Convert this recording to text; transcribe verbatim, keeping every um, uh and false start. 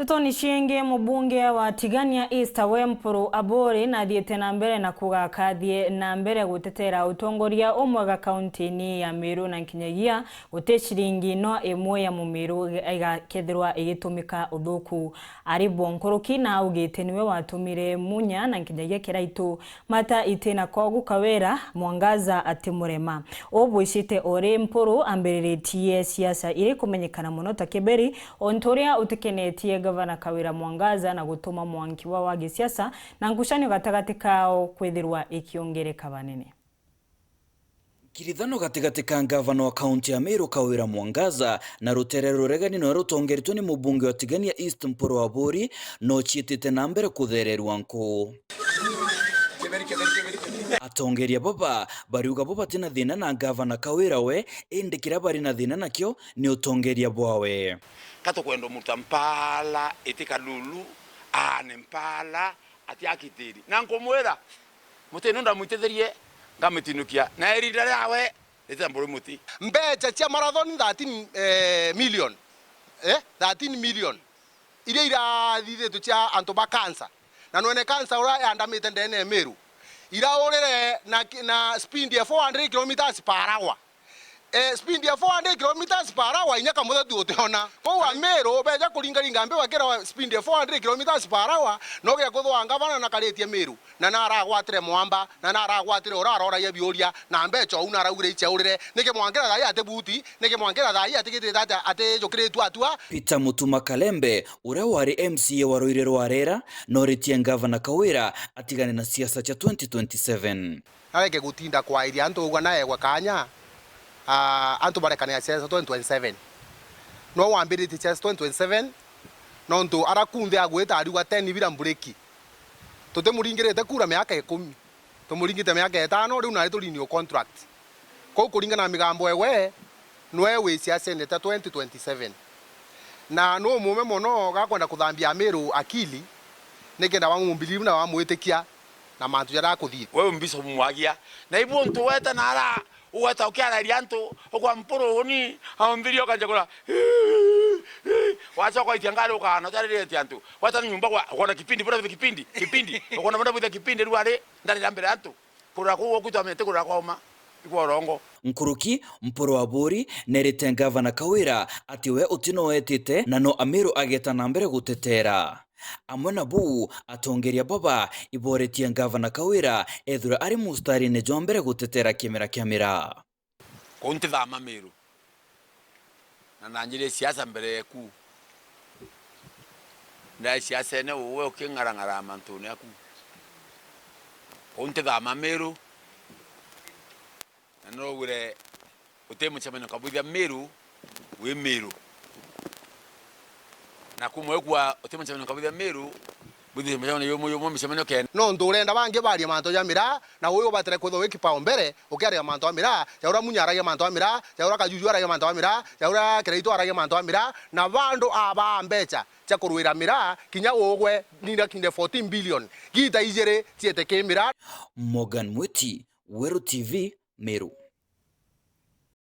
Ntetoni ciingi, mubunge wa Tigania East we Mpuru Aburi nathiite na mbere na kuuga akathie na mbere gutetera utongoria umwega kaunti-ini ya Meru na nkinyagia guti ciringi no imwe ya Mumiru igakethirwa igitumika uthuku. Ari bo nkuruki na augite niwe watumire Munya na nkinyagia Kiraitu mata itina, kogu Kawira Mwangaza atimurema. Ubwicite ori Mpuru ambiriritie siasa iri kumenyekana mono ta Kiberi, untu uria utikenetie gavana Kawira Mwangaza na gutuma mwanki wa wa gisiasa na ngucanio gatagati kao kwithirwa ikiongereka banene. Nkirithano gatigati ka ngavana wa kaunti ya Meru Kawira Mwangaza na rutere ruregani nwe rutongeritwe ni mubunge wa Tigania East Mpuru Aburi no ciitite na mbere kuthererua nkuu. Atongeria baba bariuga bo batina thina na ngavana Kawira we, indi kiria bari na thina nakio ni utongeria bwawe. Ka tukwenda umuruta mpaala iti Kalulu, aane mpaala ati akitiri. Na nkumwira, muti nu ndamwititherie, ngamitinukia. Na irinda riawe, rita mburi muti. Mbeca cia marathon thirteen, eh, million. Eh, thirteen million. Iria irathithitwe cia antu ba cancer. Na nwene cancer uria yandamite ndene ya Meru. Iraurire na ki-, na speed ya four hundred kilometers per hour. Eh, speed ya four hundred kilometers per hour inya kamuthetu utiona. Kou Ameru beja kuringaringa mbi bakira speed ya four hundred kilometers per hour, no gia kuthwa ngavana na karitie Meru, na naragwatire mwamba, na naragwatire ura aroragia biuria, na mbeca uu naraugire iceurire, niki mwankira thai ati buti, niki mwankira thai atigitite ati atijukiritue atua. Peter Mutuma Kalembe, uria wari M C A wa Ruiri rwa Rera, noritie ngavana Kawira atigane na siasa cia twenty twenty-seven. Areke gutinda kwairia antu ugwa naegwa kanya, ah, antu barekane na siasa twenty twenty-seven. No wambiritie siasa twenty twenty-seven, nontu ara kunthe agwita ariuga ten bira mburiki. Tutimuringirite kura miaka ikumi. Tumuringite miaka itano, riu nari turinio contract. Kou kuringana na migambo ewe, nwe wi siasene ta twenty twenty-seven. Na nu mume mono gakwenda kuthambia Amiru akili, nikenda bamumbilivu na bamwitikia na mantu jaria akuthithia. Wewe Bishop Mwagia, na ibu untu weta na ara, ugweta ukiararia antu, ukwa Mpuru uni, aumbiria ukanja kura, wacoka itia ngari ukana, utariritie antu. Weta ni nyumba kwa, ukona kipindi, bura kipindi, kipindi, ukona bura kipindi, riu ari, ndarira mbere ya antu. Kurira kuu gwaku itwamenya ti kurira kwa uma, i kwa urongo. Nkuruki, Mpuru Aburi nerite Ngavana Kawira ati we uti no etite na no Amiru ageta na mbere gutetera. Amwe na buu, atongeria baba iboretie Ngavana Kawira ethirwe ari mustarine jwa mbere gutetera kimera kia miraa. Kuu ntithama Miru. Na nanjirie siasa mbere yeku. Ndai siasene uwe uking'arang'ara mantune aku. Kuu ntithama Miru. Na nirogwire uti mucemanio kabwithia Miru, wi Miru. Na kumwe kwa uti mucemanio kabwithia Miru, bwithie mucemanio yumwe yumwe mucemanio kenda. Nontu urenda bangi barie mantu ja miraa, na uyu ubatire kwithwa wi kipaumbere, ukiaria mantu a miraa, ja uria Munya aragia mantu a miraa, ja uria Kajuju aragia mantu a miraa, ja uria Kiraitu aragia mantu a miraa, na bandu abaa mbeca cia kurwira miraa, kinya ugwe nina kinde fourteen billion, gita ijiri ciete ki miraa. Morgan Mwiti, Weru T V, Meru.